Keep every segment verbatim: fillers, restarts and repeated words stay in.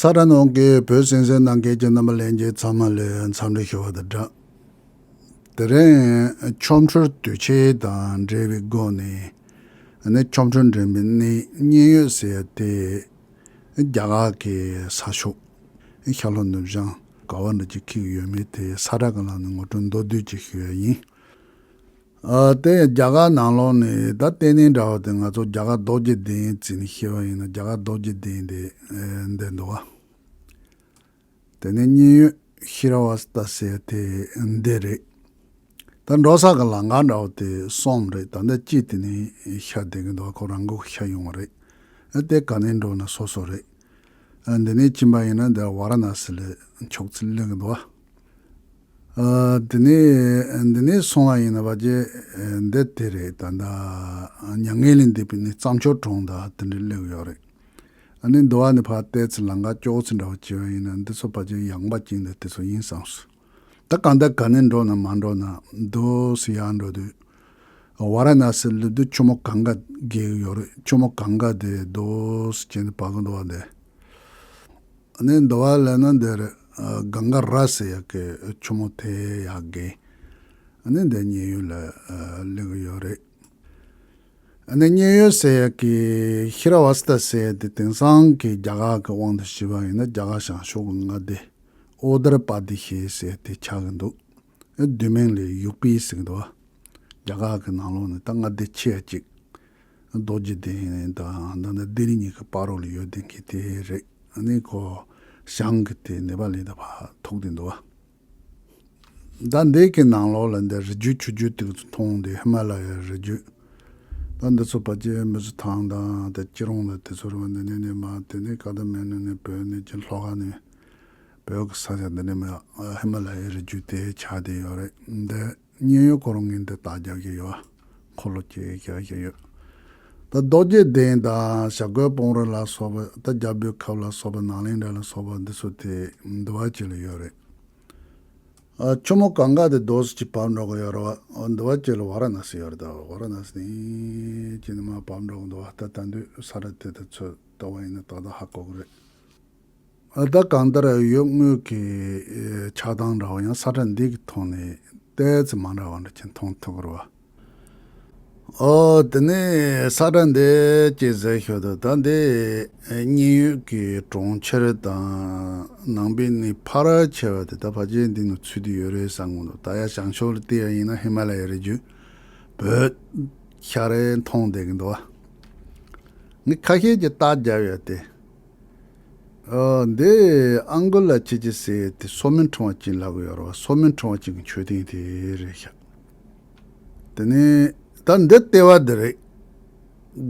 ས་ཁྲ་ནང་གི་བོད་གསན་གཟིགས་གནང་མཁན་གྱི་རྣམ་པ་ལྷན་རྒྱས་ཚང་མ་ལ་འཚམས་འདྲི་ཞུ་བ་དང་སྦྲགས། དེ་རིང་ཆོ་འཕྲུལ་དུས་ཆེན་དང་འབྲེལ་བའི་སྒོ་ནས་ཨ་ནི་ཆོ་འཕྲུལ་འགྲན་པའི་གནས་མཉན་ཡོད་ཟེར་ཡ་དེ་རྒྱ་གར་གྱི་ས་ཕྱོགས་ཤར་ལྷོ་ནུབ་བྱང་ག་བ་འདྲ་ཅིག་འཁེལ་ཡོད་མེད་དེ་ས་ཁྲ་གི་ལམ་ནས་ངོ་སྤྲོད་མདོར་བསྡུས་ཅིག་ཞུ་ཡ་ཡིན། ཨ། དེ་རྒྱ་གར་ནང་ལོགས་ནས་ད་ལྟེ་གནས་འདྲ་བ་དེ་ང་ཚོ་རྒྱ་གར་རྡོ་རྗེ་གདན་བརྩིས་ནས་བཤད་པ་ཡིན་ན་རྒྱ་གར་རྡོ་རྗེ་གདན་དེ་ཨེ་འདི་འདུག་བ། དེ་ནས་མཉན་ཡོད་ཤི་ར་ཝ་སི་ཏ་ཟེར་དེ་འདི་རེད། ད་འགྲོ་ས་གི་ལམ་ཁ་འདྲ་བ་དེ་གསུམ་རེད། ད་འདི་གཅིག་དེ་ནས་ཤར་བསྡད་ཀྱི་འདུག་བ། ཁོ་རང་མགོ་ཤར་ཡོང་བ་རེད། ཨ། དེ་ག་ནས་འགྲོ་ན་སོ་སོ་རེད། ཨ། འདི་ནས་ཕྱིན་པ་ཡིན་ན་འདི་ཝཱ་ར་ཎ་སི་ལ་ཕྱོགས་ཚུར་སླེབས་ཀྱི་འདུག་བ། ཨ། འདི་ནས་འདི་ནས་སོང་བ་ཡིན་ན་ཕལ་ཆེར་འདི་དེ་རེད། ད་ལྟ་མྱ་ངན་ལས་འདས་པའི་གནས་རྩྭ་མཆོག་གྲོང་དང་དེ་འདྲ་སླེབས་ཡོད་རེད། ཨ་ནི་འདི་བ་ནས་ཕར་བལྟས་ཚེ་ལམ་ཁ་སྐྱོ་བོ་ཚོ་འདྲ་བ་བྱས་པ་ཡིན་ན་འདི་ཚོ་ཕལ་ཆེར་ཡངས་པ་ཅན་དེ་དེ་ཚོ་ཡིན་བསམ་སོང་། ད་གང་ལྟར་ག་ནས་འགྲོ་ན་མ་འགྲོ་ན་འདུག་སེ་ཡར་འགྲོ་དུས། ཝཱ་ར་ཎ་སི་སླེབས་དུས་ཆུ་མོ་གངྒཱ་བརྒལ་གྱི་ཡོད་རེད། ཆུ་མོ་གངྒཱ་དེ་རྡོ་སེ་བྱས་ནས་བབས་ཀྱི་འདུག་བ། དེ་ཨ་ནི་འདི་བ་སླེབས་ན་འདིར་ཨ་གངྒཱ་ར་ཟེར་ཡག་གི་ཆུ་མོ་དེ་ཡར་བརྒལ། ཨ་ནི་འདི་མཉན་ཡོད་ལ་ཨ་སླེབས་ཀྱི་ཡོད་རེད། ཨ་ནི་མཉན་ཡོད་ཟེར་ཡག་གི་ཤི་ར་ཝ་སི་ཏ་ཟེར་ཡག་དེ་དེང་སང་གི་རྒྱ་གར་གི་དབང་དུ་བྱས་པ་ཡིན་ན་རྒྱ་གར་བྱང་ཕྱོགས་ཀྱི་མངའ་སྡེ་ཨོ་དར་པ་དི་ཤི་ཟེར་དེ་ཆགས་ཀྱི་འདུག། ཨ། བསྡུས་མིང་ལ་ཡུ་པི་ཟེར་གྱི་འདུག་བ། རྒྱ་གར་གྱི་ནང་ལོགས་ནས་ད་མངའ་སྡེ་ཆེ་བ་གཅིག། རྡོ་རྗེ་གདན་དང་ད་ནི་ལྡི་ལི་གཉིས་ཀྱི་བར་རོ་ལ་ཡོད་བསྡད་མཁན་དེ་རེད། ཨ་ནི་ཁོ་བྱང་གི་དེ་ནེ་པ་ལི་དང་ཕར་ཐུག་བསྡད་འདུག་བ། ད་འདི་གི་ནང་ལོགས་ལ་འདི་རི་རྒྱུད་ཆུ་རྒྱུད་དེ་ཚོ་མཐོང་དེ་ཧི་མ་ལ་ཡའི་རི་རྒྱུད། ད་འདི་ཚོ་ཕལ་ཆེར་མི་ཚོ་ཐང་དང་དེ་སྐྱིད་རོང་ལ་དེ་ཚོ་རེད་བ། འདི་ནས་ནས་མར་དེ་ནས་ཀ་ཐ་མན་ཌུ་ནས་བོད་ནས་ཀྱི་ལྷོ་ཁ་ནས་བོད་ཀྱི་ས་ཆ་འདི་ནས་མར་ཧི་མ་ལ་ཡའི་རི་རྒྱུད་དེ་ཆགས་བསྡད་ཡོད་རེད། འདི་མཉན་ཡོད་ཁོ་རང་ངས་འདི་རྟགས་རྒྱག་གི་ཡོད། འཁོར་ལོ་བཅས་རྒྱག་གི་ཡོད། ད་རྡོ་རྗེ་གདན་དང་ཞྭ་གོས་སྤུངས་རི་ལ་སོགས་པ། ད་རྒྱལ་པོའི་ཁབ་ལ་སོགས་པ། ནག་གླིང་རི་ལ་སོགས་པ་འདི་ཚོ་དེ་འདི་བ་བཅས་ལ་ཡོད་རེད། ཨ། ཆུ་མོ་གངྒཱ་དེ་རྡོ་སེ་ཅིག་བབས་འགྲོ་གི་ཡོད་རེད་བ། འདི་བ་བཅས་ལ་ཝཱ་ར་ཎ་སི་ཡོད་རེད། ད་ཝཱ་ར་ཎ་སི་ནས་ཅི་ནས་མར་བབས་འགྲོ་གི་འདུག་བ། ད་ད་དུང་ས་ར་དེ་དེ་ཚོ་ལྟ་བ་ཡིན་ན་ཏག་ཏག་ཧ་གོ་གི་རེད། ཨ། ད་གང་ལྟར་ཡུལ་དངོས་ཀྱི་ཨེ་ཆགས་སྟངས་འདྲ་བ་ཡང་ས་ཁྲ་འདི་གི་ཐོག་ནས་ཏོག་ཙམ་མ་འདྲ་བ་འདྲ་ཅིག་མཐོང་ཐུབ་ཀྱི་རེད་བ། ཨོ། དེ་ནས་ས་ཁྲ་འདི་ཅིག་གཟིགས་ཤོག་དང་། ད་འདི་ཨེ་མཉན་ཡོད་ཀྱི་གྲོང་ཁྱེར་དང་ནང་པའི་གནས་ཕལ་ཆེ་བ་དེ་ད་ཕལ་ཆེར་འདི་ནང་ཚུད་དེ་ཡོད་རེད་བསམ་གྱི་འདུག། ད་ཡར་བྱང་ཕྱོགས་ལ་བལྟས་པ་ཡིན་ན་ཧི་མ་ལ་ཡའི་རི་རྒྱུད་བོད་ཤར་རེ་མཐོང་བསྡད་ཀྱི་འདུག་བ། ངས་ཁ་ཤས་ཀྱིས་རྟགས་བརྒྱབ་ཡོད་དེ། ཨ། འདི་ཨང་གུ་ལ་ཅི་ཅི་ཟེར་དེ་སོ་མིན་ཁྲོང་བ་ཅན་ལབ་ཀྱི་ཡོད་རེད་བ། སོ་མིན་ཁྲོང་བ་ཅན་གྱི་མཆོད་རྟེན་དེ་རེད་ཤག། དེ་ནས་ད་འདི་ལྟེ་བ་འདི་རེད།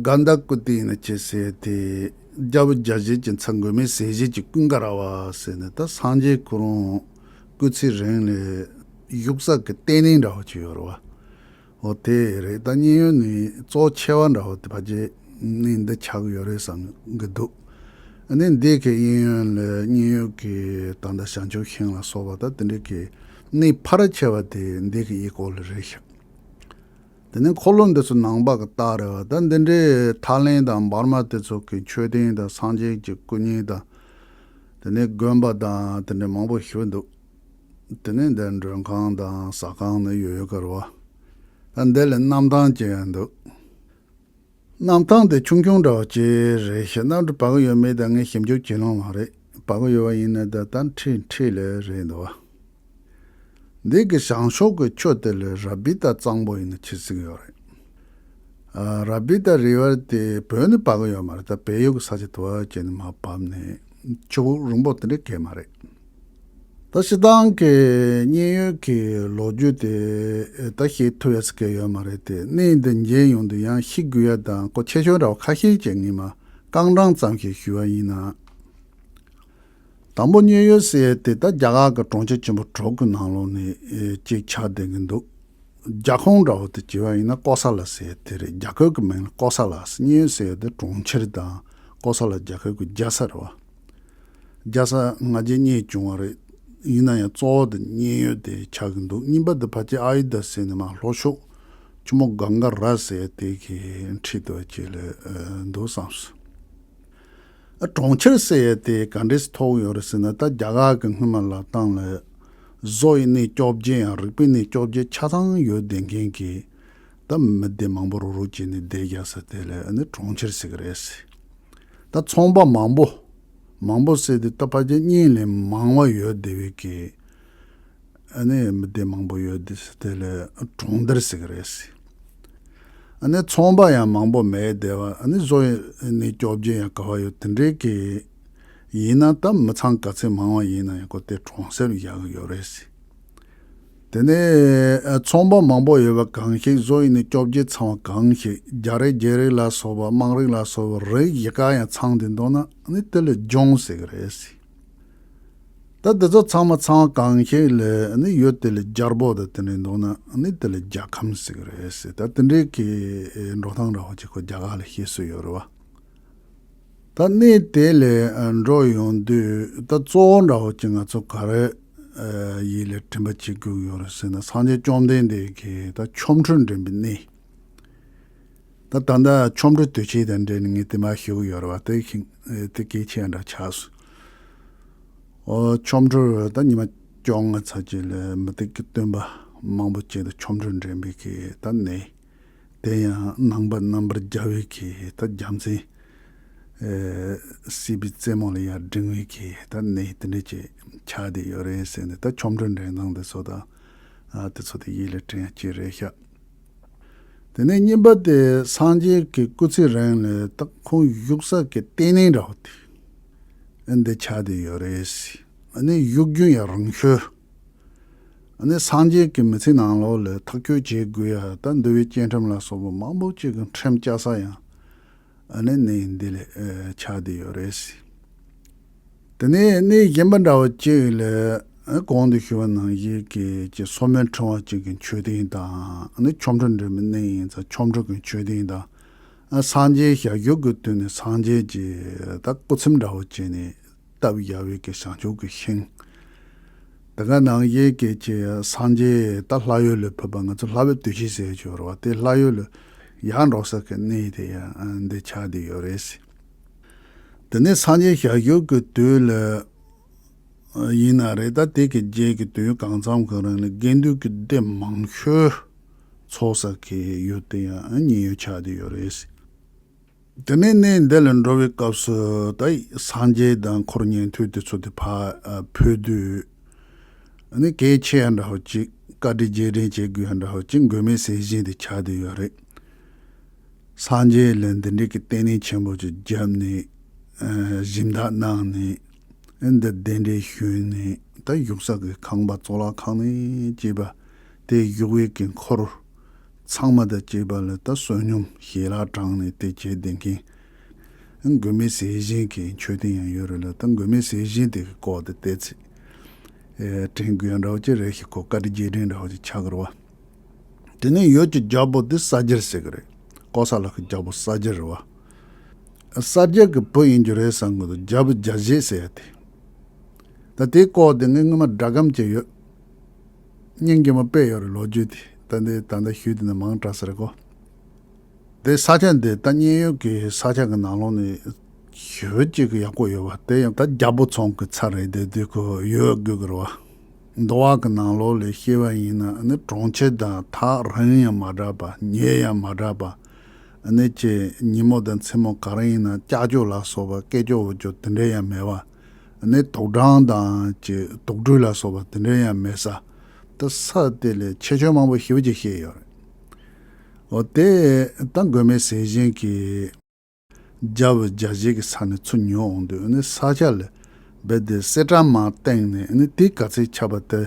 གན་དྷ་ཀུ་ཏི་ན་ཅི་ཟེར་དེ་རྒྱལ་པོ་བརྒྱ་བྱིན་གྱི་མཚན་དགོས་མེད་ཟས་བཞེས་ཀྱི་ཀུན་དགའ་ར་བ་ཟེར་ནས་ད་སངས་རྒྱས་ཁོ་རང་སྐུ་ཚེ་རིང་ལ་བཞུགས་ས་གི་ལྟེ་གནས་འདྲ་བ་ཅིག་ཡོད་རེད་བ། འོ་དེ་རེད། ད་མཉན་ཡོད་ནས་གཙོ་ཆེ་བ་འདྲ་བོ་དེ་ཕལ་ཆེར་གནས་འདི་ཆགས་ཀྱི་ཡོད་རེད་བསམ་གྱི་འདུག། ཨ་ནི་འདི་གའི་གཡས་གཡོན་ལ་མཉན་ཡོད་ཀྱི་ད་ལྟ་བྱང་ཆུབ་ཤིང་ལ་སོགས་པ་ད་དེ་འདྲའི་གི་གནས་ཕལ་ཆེ་བ་དེ་འདི་གི་གཡས་སྐོར་ལ་རེད་ཤག། དེ་ནས་འཁོར་ལོ་འདི་ཚོ་ནང་པ་གི་རྟགས་རེད་བ། ད་འདི་འདྲའི་ཐའི་ལེན་དང་འབར་མ་དེ་ཚོ་གི་མཆོད་རྟེན་དང་སངས་རྒྱས་ཀྱི་སྐུ་བརྙན་དང་། དེ་ནས་དགོན་པ་དང་དེ་འདྲའི་མང་པོ་ཞིག་འདུག། དེ་ནས་འདིར་མགྲོན་ཁང་དང་ཟ་ཁང་ནི་ཡོད་ཡོད་ཀྱི་རེད་བ། ད་འདི་ལ་གནམ་ཐང་ཅིག་ཡང་འདུག། གནམ་ཐང་དེ་ཆུང་ཆུང་འདྲ་བོ་ཅིག་རེད་ཤག། གནམ་གྲུ་བབས་ཀྱི་ཡོད་མེད་ད་ངས་ཞིབ་འཇུག་བྱེད་ལོང་མ་རེད། བབས་ཀྱི་ཡོད་པ་ཡིན་ན་ད་ད་འཁྲིས་འཁྲིས་ལ་རེད་འདུག་བ། འདི་གི་བྱང་ཕྱོགས་ཀྱི་ཆུ་དེ་ལ་ར་བི་ཏ་གཙང་པོ་ཡིན་ན་ཆི་ཟིག་ཡོད་རེད། ཨ། ར་བི་ཏ་རི་ཝར་དེ་བོད་ནས་བབས་ཀྱི་ཡོད་མ་རེད། ད་བལ་ཡུལ་གྱི་ས་ཆ་དུ་བ་བྱས་ནས་མར་བབས་ནས་ཆུ་བོ་རིང་པོ་དེ་འདྲ་གས་མ་རེད། ད་སྤྱིར་བཏང་གི་མཉན་ཡོད་ཀྱི་ལོ་རྒྱུས་དེ་ད་ཤེས་ཐུབ་ཡ་ཟིག་གས་ཡོད་མ་རེད་དེ། གནས་འདི་མཇལ་ཡོང་དུས་ཡང་ཤེས་དགོས་ཡ་དང་གོ་ཆེ་ཆུང་འདྲ་བ་ཁ་ཤས་ཅིག་ངས་མར་རྐང་གྲངས་ཙམ་ཞིག་ཞུ་བ་ཡིན་ན། དང་པོ་མཉན་ཡོད་ཟེར་ཡས་དེ་ད་རྒྱ་གར་གྱི་གྲོང་ཁྱེར་ཆེན་པོ་དྲུག་གི་ནང་ལོགས་ནས་ཨེ་གཅིག་ཆགས་བསྡད་ཀྱི་འདུག། རྒྱལ་ཁོངས་འདྲ་བོ་དེ་བྱས་པ་ཡིན་ན་ཀོ་ས་ལ་ཟེར་ཡས་དེ་རེད། རྒྱལ་ཁབ་ཀྱི་མིང་ལ་ཀོ་ས་ལ་ཟེར། མཉན་ཡོད་ཟེར་ཡས་དེ་གྲོང་ཁྱེར་དང་ཀོ་ས་ལ་རྒྱལ་ཁབ་ཀྱི་རྒྱལ་ས་རེད་བ། རྒྱལ་ས་སྔ་རྗེས་གཉིས་བྱུང་བ་རེད། ཡིན་ན་ཡང་གཙོ་བོ་དེ་མཉན་ཡོད་དེ་ཆགས་ཀྱི་འདུག། གཉིས་པ་དེ་ཕལ་ཆེར་ཨ་ཡུ་དྷ་ཟེར་ནས་མར་ལྷོ་ཕྱོགས་ཆུ་མོ་གངྒཱ་ར་ཟེར་ཡས་དེ་གི་འཁྲིས་དུ་བྱས་ལ་ཨེ་འདུག་བསམས་སོང་། ཨ་གྲོང་ཁྱེར་ཟེར་ཡས་དེ་ག་འདྲས་ཐོགས་ཡོད་རེད་ཟེར་ན། ད་རྒྱ་གར་གྱི་སྔོན་མ་ལབ་སྟངས་ལ་བཟོ་ཡི་གནས་བཅོ་བརྒྱད་ཡང་རིག་པའི་གནས་བཅོ་བརྒྱད་ཆ་ཚང་ཡོད་བསྡད་མཁན་གྱི་ད་མི་སྡེ་མང་པོ་རུག་རུག་བྱས་ནས་བསྡད་རྒྱུ་ཟེར་དེ་ལ་ཨ་ནི་གྲོང་ཁྱེར་ཟེར་གི་རེད་ཟེར། ད་ཚོང་པ་མང་པོ། མང་པོ་ཟེར་དུས་ད་ཕལ་ཆེར་གཉིས་ལས་མང་བ་ཡོད་བསྡད་པའི་གི་ཨ་ནི་མི་སྡེ་མང་པོ་ཡོད་དེ་དེ་ལ་གྲོང་རྡལ་ཟེར་གི་རེད་ཟེར། ཨ་ནི་ཚོང་པ་ཡང་མང་པོ་མེད་བསྡད་པ། ཨ་ནི་བཟོ་ཡི་གནས་བཅོ་བརྒྱད་ཡང་ག་བ་ཡོད་དེ་འདྲའི་གི་ཡིན་ན། ད་མི་ཚང་ག་ཚད་མང་བ་ཡིན་ན་ཡང་ཁོ་དེ་གྲོང་གསེབ་བཞག་གི་ཡོད་རེད་ཟེར། དེ་ནས་ཨ་ཚོང་པ་མང་པོ་ཡོད་པ་གང་ཞིག་བཟོ་ཡི་གནས་བཅོ་བརྒྱད་ཚང་བ་གང་ཞིག་རྒྱ་རིགས་རྒྱ་རིགས་ལ་སོགས་པ་དམངས་རིགས་ལ་སོགས་པ་རིགས་བཞི་ཀ་ཡང་ཚང་བསྡད་འདུག་ན་ཨ་ནི་དེ་ལ་ལྗོངས་ཟེར་གི་རེད་ཟེར། ད་འདི་ཚོ་ཚང་མ་ཚང་བ་གང་ཞིག་ལ་ཨ་ནི་ཡོད་དེ་ལ་རྒྱལ་པོ་དང་དེ་འདྲ་འདུག་ན་ཨ་ནི་དེ་ལ་རྒྱལ་ཁམས་ཟེར་གི་རེད་ཟེར། ད་དེ་འདྲའི་གི་འགྲོ་སྟངས་འདྲ་བོ་ཅིག་ཁོ་རྒྱ་གར་ལ་ཤེས་སྲོལ་ཡོད་རེད་བ། ད་གནས་དེ་ལ་འགྲོ་ཡོང་དུས་ད་གཙོ་བོ་འདྲ་བོ་ཅིག་ང་ཚོ་ག་རེ་ཡིད་ལ་དྲན་པ་བྱེད་དགོས་ཡོད་རེད་ཟེར་ན། སངས་རྒྱས་བཅོམ་ལྡན་འདས་ཀྱིས་ད་ཆོ་འཕྲུལ་འགྲན་པའི་གནས། ད་ད་ལྟ་ཆོ་འཕྲུལ་དུས་ཆེན་དང་འབྲེལ་ནས་ངས་དེ་མར་ཞུ་གི་ཡོད་རེད་བ། དེ་ཤིང་དེ་གལ་ཆེ་ཡང་འདྲ་ཆགས་སོང་། ཨོ་ཆོ་འཕྲུལ་ད་ཉི་མ་བཅོ་ལྔ་ཚར་གཅིག་ལ་མུ་སྟེགས་ཀྱི་སྟོན་པ་མང་པོ་བྱས་ཏེ་ཆོ་འཕྲུལ་འགྲན་པའི་གི་ད་གནས། དེ་ཡང་ནང་པ་རྣམ་པར་རྒྱལ་བའི་གི་ད་རྒྱལ་མཚན་ཨེ་སྲིད་པའི་རྩེ་མོ་ལ་ཡར་བསྒྲེངས་པའི་གི་ད་གནས་དེ་འདྲ་ཅིག་ཆགས་བསྡད་ཡོད་རེད་ཟེར་ནས། ད་ཆོ་འཕྲུལ་འགྲན་སྟངས་དེ་ཚོ་ད་ཨ་དེ་ཚོ་དེ་ཡིད་ལ་དྲན་ཡ་ཅིག་རེད་ཤག་དེ་ནས་གཉིས་པ་དེ་སངས་རྒྱས་ཀྱི་སྐུ་ཚེ་རིང་ལ་ད་ཁོང་བཞུགས་ས་གི་ལྟེ་གནས་འདྲ་བོ་དེ་འདི་ཆགས་བསྡད་ཡོད་རེད། ཨ་ནི་བཞུགས་རྒྱུན་ཡང་རིང་ཤོས། ཨ་ནི་སངས་རྒྱས་ཀྱི་མི་ཚེ་ནང་ལོགས་ལ་ཐག་གཅོད་བྱེད་དགོས་ཡ་ད་འདུལ་བའི་བཅས་ཁྲིམས་ལ་སོགས་པ་མང་པོ་ཅིག་གི་ཁྲིམས་བཅའ་ས་ཡང་ཨ་ནི་གནས་འདི་ལ་ཨེ་ཆགས་བསྡད་ཡོད་རེད། དེ་ནས་གནས་གཞན་པ་འདྲ་བོ་གཅིག་ལ་ཨ་གོང་དུ་ཞུས་པ་ནང་བཞིན་གྱི་ཅིག་སོར་མོའི་ཕྲེང་བ་ཅིག་གི་མཆོད་རྟེན་དང་། ཨ་ནི་ཆོ་འཕྲུལ་འགྲན་པའི་གནས་ཡིན་ཙང་ཆོ་འཕྲུལ་གྱི་མཆོད་རྟེན་དང་། ཨ་སངས་རྒྱས་ཞལ་བཞུགས་ཀྱི་དུས་ནས་སངས་རྒྱས་ཀྱི་ད་སྐུ་ཚེམས་འདྲ་བོ་བྱས་ནས་བཏབ་ཡ་བའི་གི་བྱང་ཆུབ་ཀྱི་ཤིང་། དེ་ག་ནང་བཞིན་གྱི་ཅིག་སངས་རྒྱས་ད་ལྷ་ཡུལ་ལ་ཕེབས་པ། ང་ཚོ་ལྷ་བབས་དུས་ཆེན་ཟེར་གྱི་ཡོད་རེད་བ། དེ་ལྷ་ཡུལ་ལ་ཡར་འགྲོ་ས་གི་གནས་དེ་ཡང་འདི་ཆགས་བསྡད་ཡོད་རེད། དེ་ནས་སངས་རྒྱས་ཞལ་བཞུགས་ཀྱི་དུས་ལ་ཡིན་ན་རེད། ད་དེ་གི་རྗེས་ཀྱི་དུས་ཡུན་གང་འཚམ་གི་རིང་ལ་དགེ་འདུན་གྱི་སྡེ་མང་ཤོས་ཚོགས་ས་གི་ཡུལ་དེ་ཡང་མཉན་ཡོད་ཆགས་བསྡད་ཡོད་རེད། དེ་ནས་གནས་འདི་ལ་འགྲོ་བའི་སྐབས་སུ་ད་སངས་རྒྱས་དང་འཁོར་ཉན་ཐོས་དེ་ཚོ་དེ་ཕར་ཕེབས་དུས། ཨ་ནི་གལ་ཆེ་ཡ་འདྲ་བོ་ཅིག་བཀའ་དྲིན་རྗེས་དྲན་བྱེད་དགོས་ཡ་འདྲ་བོ་ཅིག་མགོན་མེད་ཟས་སྦྱིན་དེ་ཆགས་བསྡད་ཡོད་རེད། སངས་རྒྱས་ལ་འདི་འདྲའི་གི་རྟེན་གནས་ཆེན་པོ་ཅིག་བརྒྱབ་ནས་ཨ་སྦྱིན་བདག་གནང་ནས། ཨ་འདི་གདན་འདྲེན་ཞུས་ནས་ད་བཞུགས་ས་གི་ཁང་པ་གཙུག་ལག་ཁང་ནས་བཅས་པ་དེ་བཞུགས་པའི་གི་འཁོར་ཚང་མ་དང་བཅས་པ་ལ་ད་བསོད་སྙོམས་ཞལ་ལག་དྲངས་ནས་དེ་བྱས་བསྡད་མཁན། མགོན་མེད་ཟས་སྦྱིན་གྱི་མཆོད་རྟེན་ཡང་ཡོད་རེད་ལ། ད་མགོན་མེད་ཟས་སྦྱིན་དེ་གི་སྐོར་དེ་ཏོག་ཙམ་ཨེ་དྲན་དགོས་ཡ་འདྲ་བོ་ཅིག་རེད་ཤག་ཁོ་བཀའ་དྲིན་རྗེས་དྲན་འདྲ་བོ་ཅིག་ཆགས་ཀྱི་རེད་བ། དེ་ནས་ཡུལ་གྱི་རྒྱལ་པོ་དེ་ས་སྐྱར་ཟེར་གི་རེད། ཀོ་ས་ལ་གི་རྒྱལ་པོ་ས་སྐྱར་རེད་བ། ས་སྐྱར་གྱི་བུ་ཡིན་རྒྱུ་རེད་བསམ་གི་འདུག་རྒྱལ་པོ་རྒྱལ་བྱེད་ཟེར་ཡ་དེ། ད་དེའི་སྐོར་དེ་ངས་སྔོན་མ་སྒྲ་སྒམ་ཅིག་ཡོད། སྙིང་རྗེ་མོ་དཔེ་ཡོད་རེད་ལོ་རྒྱུས་དེ། ད་འདི་ད་ལྟ་ཞུས་དེ་ནས་མང་དྲགས་ཟེར་གོ། དེ་ས་ཆ་འདི་ད་མཉན་ཡོད་ཀྱི་ས་ཆ་གི་ནང་ལོགས་ནས་ཞེ་པོ་ཅིག་གི་ཡག་པོ་ཡོད་པ། དེ་ཡང་ད་རྒྱལ་པོ་ཚང་གི་ཚ་རེད་དེ། དེ་ཁོ་ཡོད་དགོས་ཀྱི་རེད་བ། འདུལ་བ་གི་ནང་ལོགས་ལ་བཤད་པ་ཡིན་ན་ནི་གྲོང་ཁྱེར་དང་ཐག་རིང་ཡང་མ་འདྲ་བ། ཉེ་ཡང་མ་འདྲ་བ། ཨ་ནི་ཅེ་ཉིན་མོ་དང་མཚན་མོ་ག་རེ་ཡིན་ན་ཀྱག་ཀྱོག་ལ་སོགས་པ་སྐད་ཅོར་འུར་ཅོར་དེ་འདྲ་ཡང་མེད་པ། ཨ་ནི་དུག་སྦྲང་དང་ཅེ་དུག་སྦྲུལ་ལ་སོགས་པ་དེ་འདྲ་ཡང་མེད་ས། ད་ས་དེ་ལས་ཆེ་ཆུང་མང་པོ་ཞེ་པོ་ཅིག་བཤད་ཡོད་རེད། འོ་དེ་ད་མགོན་མེད་ཟས་སྦྱིན་གྱིས་རྒྱལ་པོ་རྒྱལ་བྱེད་ཀྱི་ས་ནས་ཚུར་ཉོ་འོང་དུས། ཨ་ནི་ས་ཆ་ལ་རྦད་དེ་གསེར་སྲང་མང་བཏིང་ནས། ཨ་ནི་དེ་ག་ཚོད་ཆགས་པ་དེ་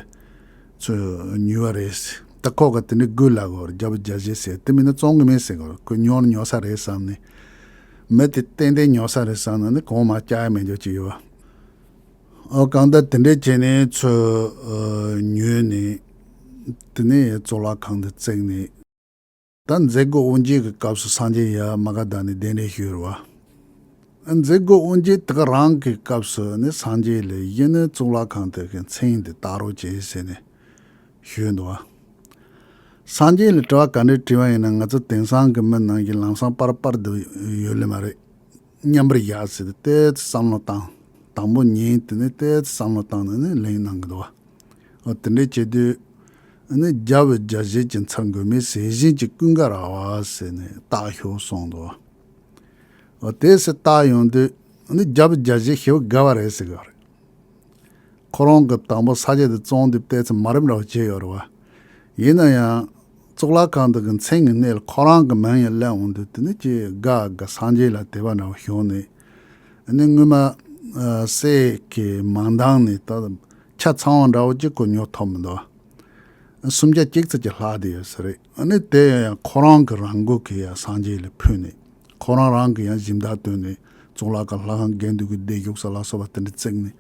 ཚུར་ཉོས་པ་རེད། ད་ཁོ་ག་དེ་འདྲའི་དགོས་ལབ་གོ་རྒྱལ་པོ་རྒྱལ་བྱེད་ཟེར་དེ་མིན་ན་བཙོང་གི་མེད་ཟེར་གོ་ཁོ་ཉོ་ཉོ་ས་རེད་བསམ་ནས། མི་དེ་ཏན་ཏན་ཉོ་ས་རེད་བསམ་ན་ནི་གོང་མ་བཅག་ཡ་མེད་འཇོག་ཅིག་ཡོད་པ། ཨོ་གང་ལྟར་དེ་འདྲས་བྱས་ནས་ཚུར་ཨ་ཉོས་ནས། དེ་ནས་གཙུག་ལག་ཁང་དུ་བརྩིགས་ནས། ད་མཛད་སྒོ་དབུ་འབྱེད་ཀྱི་སྐབས་སུ་སངས་རྒྱས་ཡར་མ་ག་དྷ་ནས་གདན་འདྲེན་ཞུས་རེད་བ། མཛད་སྒོ་དབུ་འབྱེད་དེ་ག་རང་གི་སྐབས་སུ་ནི་སངས་རྒྱས་ལ་ཡིན་ནི་གཙུག་ལག་ཁང་དེ་གི་མཚན་དེ་བཏགས་རོགས་བྱེད་ཟེར་ནས་ཞུས་འདུག་བ། སངས་རྒྱས་ལ་དྲི་བ་ག་འདྲས་དྲིས་པ་ཡིན་ན། ང་ཚོ་དེང་སང་གི་མི་ནང་གི་ལམ་སང་པར་པར་དུ་ཡོད་ལེ་མ་རེད། མཉམ་པར་བཞག་ཟེར་ཏེ་ཏོག་ཙམ་བསམ་བློ་བཏང་། དང་པོ་ཉིན་དེ་ནས་ཏོག་ཙམ་བསམ་བློ་བཏང་ནས་ནི་ལེན་གནང་གི་འདུག་བ། འོ་དེ་འདྲས་བྱེད་དུས་ནི་རྒྱལ་བའི་རྒྱལ་བཞེད་ཀྱི་མཚན་མགོན་མེད་ཟས་སྦྱིན་གྱི་ཀུན་དགའ་ར་བ་ཟེར་ནས་བཏགས་ཤོག་གསུངས་འདུག་བ། འོ་དེ་ཟེར་བཏགས་ཡོང་དུས་ནི་རྒྱལ་བའི་རྒྱལ་བཞེད་ཞེ་པོ་དགའ་བ་རེད་ཟེར་གི་རེད། ཁོ་རང་གིས་དང་པོ་ས་སྐྱ་དེ་བཙོང་དུས་ཏོག་ཙམ་མ་རབས་འདྲ་བོ་བྱས་ཡོད་རེད་བ། ཡིན་ན་ཡང་གཙུག་ལག་ཁང་དེ་གི་མཚན་གྱི་སྣེ་ལ་ཁོ་རང་གི་མིང་ཡང་སླེབས་འོང་དུས་དེ་ནི་ཅིག་དགའ་དགའ་སངས་རྒྱས་ལ་དད་པ་འདྲ་བོ་བྱུང་ནས། ཨ་ནི་སྔོན་མ་ཨ་སྲས་ཀྱི་མང་ཐང་ནས་ད་ཆ་ཚང་བ་འདྲ་བོ་ཅིག་ཁོ་ཉོ་ཐུབ་མི་འདུག་སུམ་བརྒྱ་གཅིག་ཙམ་གྱི་ལྷག་བསྡད་ཡོད་ས་རེད། ཨ་ནི་དེ་ཡང་ཁོ་རང་གི་རང་མགོ་གིས་ཡང་སངས་རྒྱས་ལ་ཕུལ་ནས། ཁོ་རང་རང་གིས་ཡང་སྦྱིན་བདག་བཏོན་ནས་གཙུག་ལག་ཁང་ལྷ་ཁང་དགེ་འདུན་གྱི་སྡེ་བཞུགས་ས་ལ་སོགས་པ་དེ་འདྲ་བརྩིགས་ནས།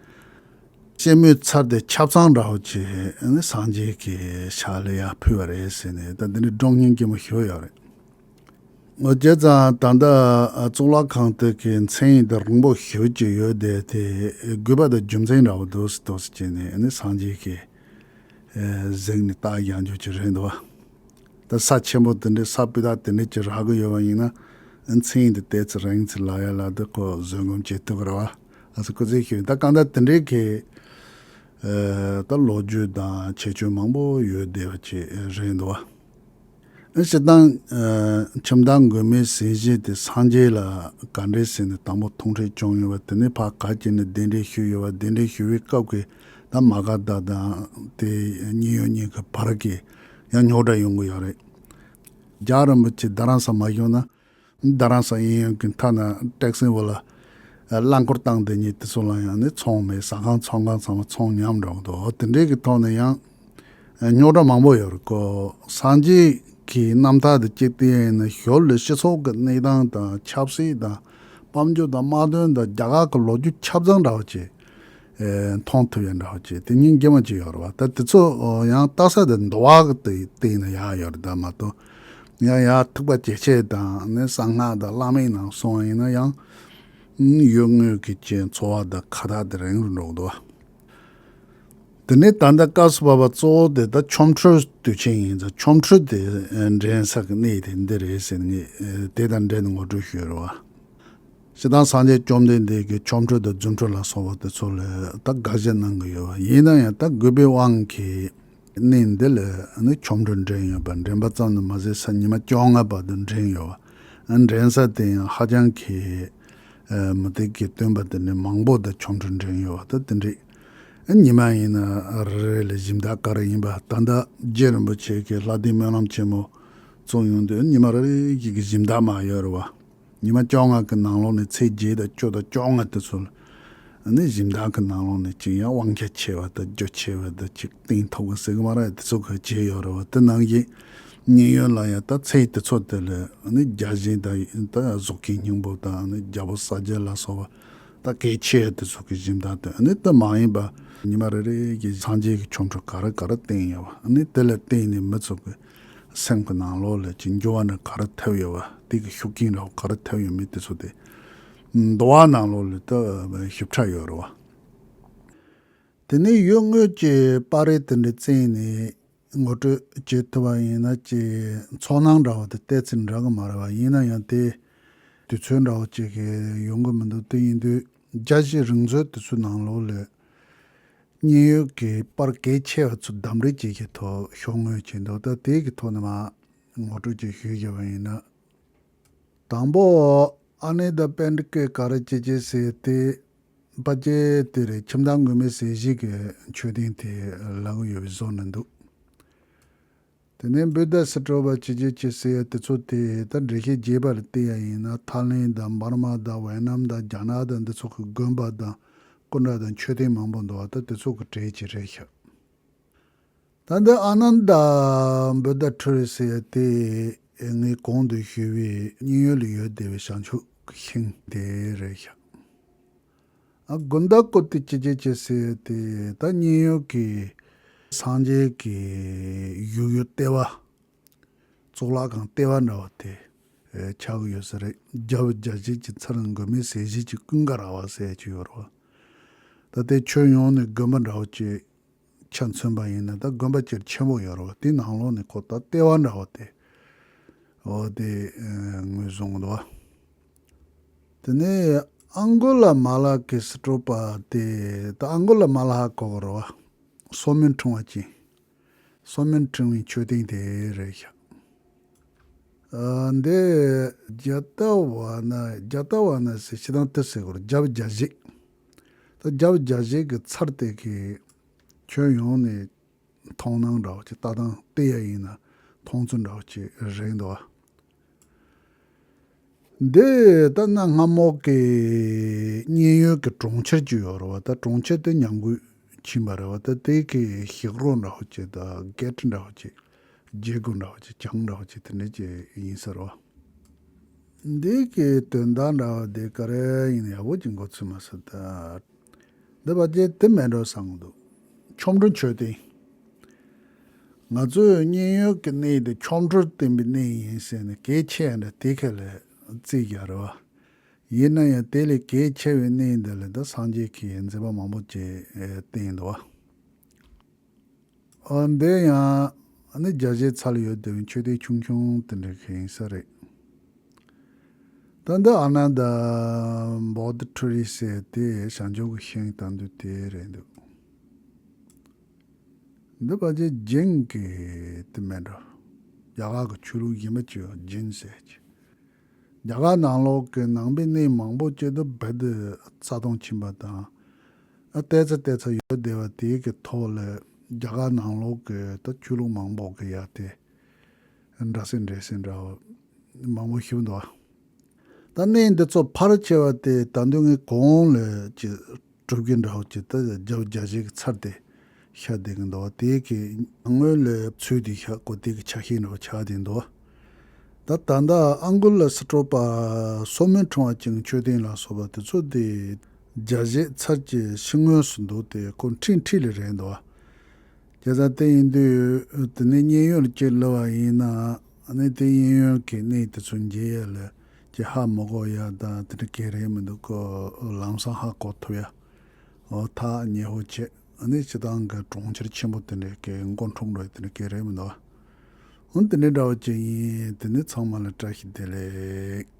སྐྱེད་མོས་ཚར་ཏེ་ཆབ་གསང་འདྲ་བོ་བྱས་ནས་སངས་རྒྱས་ཀྱི་ཞབས་ལ་ཡར་ཕུལ་བ་རེད་ཟེར་ནས་ད་འདི་འདྲའི་སྒྲུང་བརྙན་སྐྱེད་མོ་ཞུ་ཡོད་རེད། འོ་བྱས་ཙང་ད་ལྟ་གཙུག་ལག་ཁང་དེ་གི་མཚན་ཡིག་དེ་རིང་པོ་ཞེ་པོ་ཅིག་ཡོད་དེ། དེ་དགོས་པ་དང་རྒྱུ་མཚན་འདྲ་བོ་འདུག་སེ་འདུག་སེ་བྱས་ནས་ནི་སངས་རྒྱས་ཀྱི་གཟིགས་ནས་བཏགས་ཡང་འཇུག་ཅིག་རེད་འདུག་བ། ད་ས་ཆེན་པོ་དེ་འདྲའི་ས་སྤུས་དག་དེ་འདྲའི་ཅིག་རག་གི་ཡོད་པ་ཡིན་ན། མཚན་ཡིག་འདི་ཏོག་ཙམ་རིང་ཙམ་ལབ་ཡ་ལ་འདི་ཁོ་བཟོད་སྒོམ་བྱེད་ཐུབ་ཀྱི་རེད་བ། ཨ་སི་སྐུ་ཚེ་ཞུ་ཡིན། ད་གང་ལྟར་དེ་འདྲའི་གི་ཨ་ད་ལོ་རྒྱུས་དང་ཁྱད་ཆོས་མང་པོ་ཡོད་བསྡད་པ་ཅིག་རེད་འདུག་བ། ཨ་སྤྱིར་བཏང་ཨ་ཁྱིམ་བདག་མགོན་མེད་ཟས་སྦྱིན་དེ་སངས་རྒྱས་ལ་ག་འདྲས་ཟེར་ནས་དང་པོ་ཐུག་འཕྲད་བྱུང་ཡོད་པ། དེ་ནས་ཕར་ག་ཅིག་ནས་གདན་འདྲེན་ཞུས་ཡོད་པ། གདན་འདྲེན་ཞུ་བའི་སྐབས་ཀྱི་ད་མ་ག་དྷ་དང་དེ་མཉན་ཡོད་གཉིས་ཀྱི་བར་གྱི་ཡང་རྙོག་དྲ་ཡོང་གི་ཡོད་རེད། རྒྱལ་བ་རིན་པོ་ཆེ་རྡ་རམ་ས་མ་བཞུགས་ན། རྡ་རམ་ས་གཡས་གཡོན་གྱི་མཐའ་ན་སྟེགས་སེང་བོ་ལ་རླངས་འཁོར་བཏང་བསྡད་མཁན་དེ་ཚོ་ལ་ཡང་ནི་ཚོང་མེད། ཟ་ཁང་ཚོང་ཁང་ཚང་མ་ཚོང་ཉམས་འགྲོ་གི་འདུག་དེ་འདྲའི་གི་ཐོག་ནས་ཡང་རྙོག་དྲ་མང་པོ་ཡོད་རེད་གོ། སངས་རྒྱས་ཀྱི་རྣམ་ཐར་དེ་གཅིག་བལྟས་ཡིན་ན་ཞོར་ལ་སྤྱི་ཚོགས་ཀྱི་གནས་སྟངས་དང་ཆབ་སྲིད་དང་དཔལ་འབྱོར་དང་དམག་དོན་དང་རྒྱ་གར་གྱི་ལོ་རྒྱུས་ཆ་ཚང་འདྲ་བོ་བྱས། ཨེ་མཐོང་ཐུབ་ཡ་འདྲ་བ་ཅིག་དེ་སྙིང་རྗེ་མོ་ཅིག་ཡོད་རེད་བ། ད་དེ་ཚོ་ཡང་ལྟ་ས་དེ་འདུལ་བ་གི་སྟེང་ན་ཡག་ཡོད་རེད། ད་མ་གཏོགས་ཡང་ཡར་ཐེག་པ་ཇེ་ཆེ་དང་ནི་གསང་སྔགས་དང་བླ་མའི་ནང་སོང་བ་ཡིན་ན་ཡང་ཡུལ་དངོས་ཀྱི་ཅན་འཚོ་བ་དང་ཁ་ཐག་དེ་རིང་རུ་འགྲོ་གི་འདུག་བ། དེ་ནས་ད་ལྟ་སྐབས་སུ་བབས་པ་གཙོ་བོ་དེ་ད་ཆོ་འཕྲུལ་དུས་ཆེན་ཡིན་ཙང་། ཆོ་འཕྲུལ་དེ་འགྲན་ས་གི་གནས་དེ་འདི་རེད་ཟེར་ནས་དེ་དང་འབྲེལ་ནས་ངོ་སྤྲོད་ཞུས་རེད་བ། སྤྱིར་བཏང་སངས་རྒྱས་བཅོམ་ལྡན་འདས་ཀྱིས་ཆོ་འཕྲུལ་དང་རྫུ་འཕྲུལ་ལ་སོགས་པ་དེ་ཚོ་ལ་ད་དགག་བཞག་གནང་གི་ཡོད་པ་ཡིན་ན་ཡང་། ད་དགོས་པའི་དབང་གིས་གནས་འདི་ལ་ནི་ཆོ་འཕྲུལ་འགྲན་ཡོད་པ། འགྲན་པ་ཙམ་དུ་མ་ཟད་ས་ཉི་མ་བཅོ་ལྔ་བར་དུ་འགྲན་ཡོད་པ། འགྲན་ས་དེ་ཡང་ཧ་ཅང་གི་མུ་སྟེགས་ཀྱི་སྟོན་པ་དེ་ནི་མང་པོ་དང་ཆོ་འཕྲུལ་འགྲན་ཡོད་པ་ད་དེ་འདྲས། ཉི་མ་ཡིན་ན་རེ་རེ་ལ་གཞི་བདག་ག་རེ་ཡིན་པ། ད་ལྟ་རྗེ་རིན་པོ་ཆེ་གིས་ལྷ་ལྡན་སྨོན་ལམ་ཆེན་མོ་བཙུགས་ཡོང་དུས་ཉི་མ་རེ་རེ་གི་གཞི་བདག་མ་ཡོད་རེད་བ། ཉི་མ་བཅོ་ལྔ་གི་ནང་ལོགས་ནས་ཚེས་བརྒྱད་དང་བཅུ་དང་བཅོ་ལྔ་དེ་ཚོ་ལ་ནི་གཞི་བདག་གི་ནང་ལོགས་ནས་ཅིག་ཡང་དབང་ཆ་ཆེ་བ་དང་རྒྱ་ཆེ་བ་དང་ཅིག་བསྟེན་ཐུབ་གི་ཟེར་གི་མ་རེད། དེ་ཚོ་ག་བྱས་ཡོད་རེད་བ། དེ་ནང་བཞིན་མཉན་ཡོད་ལ་ཡང་ད་ཚེས་དེ་ཚོ་དེ་ལ་ནི་བརྒྱ་བྱིན་དང་ད་གཟུགས་ཀྱི་སྙིང་པོ་དང་ནི་རྒྱལ་པོ་ས་སྐྱ་ལ་སོགས་པ་ད་གལ་ཆེ་དེ་ཚོ་གི་གཞི་བདག་དང་ནི་ད་མ་ཡིན་པ་ཉི་མ་རེ་རེ་གི་སངས་རྒྱས་ཀྱི་ཆོ་འཕྲུལ་ག་རེ་ག་རེ་བསྟན་ཡོད་བ། ནི་དེ་ལ་བརྟེན་ནས་མི་ཚོ་གི་སེམས་ཀྱི་ནང་ལོགས་ལ་ཅིག་འགྱུར་བ་ནི་ག་རེ་ཐེབས་ཡོད་བ། དེ་གི་ཤུགས་རྐྱེན་འདྲ་བོ་ག་རེ་ཐེབས་ཡོད་མེད་དེ་ཚོ་དེ་འདུལ་བ་ནང་ལོགས་ལ་ད་ཞིབ་ཕྲ་ཡོད་རེད་བ། དེ་ནས་ཡུལ་དངོས་ཀྱི་པར་རིས་དེ་འདྲ་བཙལ་ནས་ངོ་སྤྲོད་བྱེད་ཐུབ་པ་ཡིན་ན་ཅིག་ཚོར་སྣང་འདྲ་བོ་དེ་ཏོག་ཙམ་འདྲ་གི་མ་རེད་བ། ཡིན་ན་ཡང་དེ་དུས་ཚོད་འདྲ་བོ་ཅིག་གི་ཡོང་གི་མི་འདུག་དེ་ཡིན་དུས་རྒྱལ་སྤྱིའི་རིག་མཛོད་དེ་ཚོའི་ནང་ལོགས་ལ་མཉན་ཡོད་ཀྱི་པར་གལ་ཆེ་བ་ཚོ་བདམས་རིས་བྱེད་ཀྱི་ཐོག་ཤོག་ངོས་བྱས་འདུག་ད་དེ་གི་ཐོག་ནས་མར་ངོ་སྤྲོད་ཅིག་ཞུས་བཞག་པ་ཡིན་ན། དང་པོ་ཨ་ནེ་ད་པཎྜི་ཏ་ག་རེ་ཅི་ཅི་ཟེར་དེ་ཕལ་ཆེར་དེ་རེད། ཁྱིམ་བདག་མགོན་མེད་ཟས་སྦྱིན་གྱི་མཆོད་རྟེན་དེ་ལབ་ཀྱི་ཡོད་པའི་བཟོ་ནས་འདུག་དེ་ནས་བུདྡྷ་སི་ཏྲོ་བ་ཅི་ཅི་ཅི་ཟེར་དེ་ཚོ་དེ་ད་འགྲེལ་བཤད་རྒྱས་པ་ལ་བལྟས་ཡ་ཡིན་ན་ཐའི་ལེན་དང་འབར་མ་དང་ཝེ་ནམ་དང་རྒྱ་ནག་དང་འདི་ཚོ་གི་དགོན་པ་དང་སྐུ་འདྲ་དང་མཆོད་རྟེན་མང་པོ་འདུག་བ། ད་དེ་ཚོ་གི་གྲས་ཅིག་རེད་ཤག་ད་འདི་ཨ་ནནྡ་བུདྡྷ་ཁྲི་རལ་ཟེར་ཡ་དེ་ངས་གོང་དུ་ཞུས་པའི་མཉན་ཡོད་ལ་ཡོད་བསྡད་པའི་བྱང་ཆུབ་ཀྱི་ཤིང་དེ་རེད་ཤག་ཨ་གུནྡ་ཀོ་ཏི་ཅི་ཅི་ཅི་ཟེར་ཡ་དེ་ད་མཉན་ཡོད་ཀྱི་སངས་རྒྱས་ཀྱི་བཞུགས་ཡུལ་ལྟེ་བ་གཙུག་ལག་ཁང་ལྟེ་བ་འདྲ་བ་དེ་ཆགས་ཀྱི་ཡོད་ས་རེད། རྒྱལ་བའི་རྒྱལ་བྱེད་ཀྱི་མཚན་མགོན་མེད་ཟས་སྦྱིན་གྱི་ཀུན་དགའ་ར་བ་ཟེར་ཡ་ཅིག་ཡོད་རེད་བ། ད་དེ་ཁྱོན་ཡོངས་ནས་དགོན་པ་འདྲ་བ་ཅིག་ཆ་མཚོན་པ་ཡིན་ན་ད་དགོན་པ་སྤྱིར་ཆེན་པོ་ཡོད་རེད་བ། དེའི་ནང་ལོགས་ནས་ཁོ་ད་ལྟེ་བ་འདྲ་བ་དེ་འོ་དེ་ངོས་བཟུང་གི་འདུག་བ། དེ་ནས་ཨང་གུ་ལ་མ་ལ་གི་སི་ཏྲོ་པ་དེ་ད་ཨང་གུ་ལ་མ་ལ་ཧ་གོ་གི་རེད་བ། སོ་སྨན་འཁྲུངས་པ་ཅན། སོ་སྨན་འཁྲུངས་པའི་མཆོད་རྟེན་དེ་རེད་ཤག་ཨ། འདི་རྒྱ་ཏ་བ་ན་རྒྱ་ཏ་བ་ན་ཟེར་ཤི་དང་ཏི་ཟེར་གོ་རྒྱབ་རྒྱ་བཞེས། ད་རྒྱབ་རྒྱ་བཞེས་ཀྱི་ཚར་དེ་གི་ཁྱོན་ཡོངས་ནས་མཐོང་སྣང་འདྲ་བོ་ཅིག་ལྟ་སྟངས་བལྟས་ཡ་ཡིན་ན་མཐོང་ཚུལ་འདྲ་བོ་ཅིག་རེད་འདུག་བ། འདི་ད་གནའ་སྔ་མོ་གི་མཉན་ཡོད་ཀྱི་གྲོང་ཁྱེར་ཅིག་ཡོད་རེད་བ། ད་གྲོང་ཁྱེར་དེ་ཉམས་རྒུད་ཕྱིན་པ་རེད་བ། ད་དེ་གི་ཞིག་རོ་འདྲ་བོ་ཅིག་ད་གེ་ཊི་འདྲ་བོ་ཅིག་བརྗེ་སྒོ་འདྲ་བོ་ཅིག་གྱང་འདྲ་བོ་ཅིག་དེ་འདྲ་ཅིག་ཡིན་ས་རེད་བ། འདི་གི་དོན་དག་འདྲ་བ་དེ་ག་རེ་ཡིན་ན་ཡག་པོ་ཅིག་མགོ་ཚོས་མ་སོང་ད། འདི་བ་ཅན་དེ་མེད་འགྲོ་བསམ་གི་འདུག་ཆོ་འཕྲུལ་མཆོད་རྟེན། ང་ཚོའི་མཉན་ཡོད་ཀྱི་གནས་དེ་ཆོ་འཕྲུལ་ལྡན་པའི་གནས་ཡིན་ཟེར་ནས་གལ་ཆེ་ཡ་འདྲ་དེ་ཁ་ལ་བརྩི་རྒྱག་རེད་བ། ཡིན་ན་ཡང་དེ་ལས་གལ་ཆེ་བའི་གནས་འདི་ལ་ད་སངས་རྒྱས་ཀྱི་མཛད་པ་མང་པོ་ཅིག་བསྟན་འདུག་བ། ཨ། འདི་ཡང་ཨ་ནི་རྒྱ་བཞེས་ཚལ་ཡོད་དེ་བའི་མཆོད་རྟེན་ཆུང་ཆུང་དེ་འདྲ་ཞིག་ཡིན་ས་རེད། ད་འདི་ཨ་ན་ད་བོ་དྷི་ཊཱི་རི་ཟེར་དེ་བྱང་ཆུབ་ཀྱི་ཤིང་དང་འདུས་དེ་རེད་འདུག་འདི་ཕལ་ཆེར་ཇིན་གྱི་དེ་མེད་འགྲོ། རྒྱ་གར་གྱི་ཆོས་ལུགས་གཞན་པ་ཅིག་ཡོད་ཇིན་ཟེར་གྱི། རྒྱ་གར་ནང་ལོགས་ཀྱི་ནང་པའི་གནས་མང་པོ་ཅིག་ཏུ་རྦད་དེ་རྩ་སྟོངས་ཕྱིན་པ་དང་། ཨ། ལྟས་ཚ་ལྟས་ཚ་ཡོད་བསྡད་པ་དེའི་གི་ཐོག་ལ་རྒྱ་གར་ནང་ལོགས་ཀྱི་ད་ཆོས་ལུགས་མང་པོ་གི་ཡ་དེ་འདྲ་སེ་འདྲ་སེ་འདྲ་བ་མང་པོ་ཞིག་འདུག་ད་གནས་འདི་ཚོ་ཕལ་ཆེ་བ་དེ་ད་དུང་ངས་གོང་ལ་ཅིག་གྲུབ་ཀྱི་འདྲ་བོ་ཅིག་ད་རྒྱབ་རྒྱ་ཞིག་གི་ཚར་དེ་ཤར་བསྡད་ཀྱི་འདུག་དེ་གི་སྔོན་ལ་ཚུལ་དེ་ཤར་གོ་དེ་གི་ཆ་ཤས་འདྲ་བོ་ཆགས་བསྡད་འདུག་ད་ད་ལྟ་ཨང་གུ་ལ་སི་ཏྲོ་པ་སོ་སྨོན་འཁྲུངས་པ་ཅན་མཆོད་རྟེན་ལ་སོགས་པ་དེ་ཚོ་དེ་རྒྱ་ཞིག་ཚར་གྱི་ཤི་ངོས་སུ་འདུག་དེ་ཁོ་འཁྲིས་འཁྲིས་ལ་རེད་འདུག་བྱས་ཙང་དེ་ཡིན་དུས་དེ་ནས་མཉན་ཡོད་ལ་ཅིག་ལབ་པ་ཡིན་ན་ཨ་ནི་དེ་མཉན་ཡོད་ཀྱི་གནས་དེ་ཚོ་མཇལ་ཡ་ལ་ཅིག་ཧ་མི་གོ་ཡ་དང་དེ་འདྲ་གང་རེད་མི་འདུག་གོ་ལམ་སང་ཧ་གོ་ཐུབ་ཡ། འོ་ཐག་ཉེ་བོ་བྱས་ཨ་ནི་སྤྱི་བཏང་གི་གྲོང་ཁྱེར་ཆེན་པོ་དེ་འདྲའི་གི་མགོ་འཁྲུངས་འགྲོ་ཡ་དེ་འདྲ་གང་རེད་མི་འདུག་འོ་དེ་འདྲའི་འདྲ་བོ་ཅིག་ཡིན། དེ་ནི་ཚང་མ་ལ་བཀྲ་ཤིས་བདེ་ལེགས།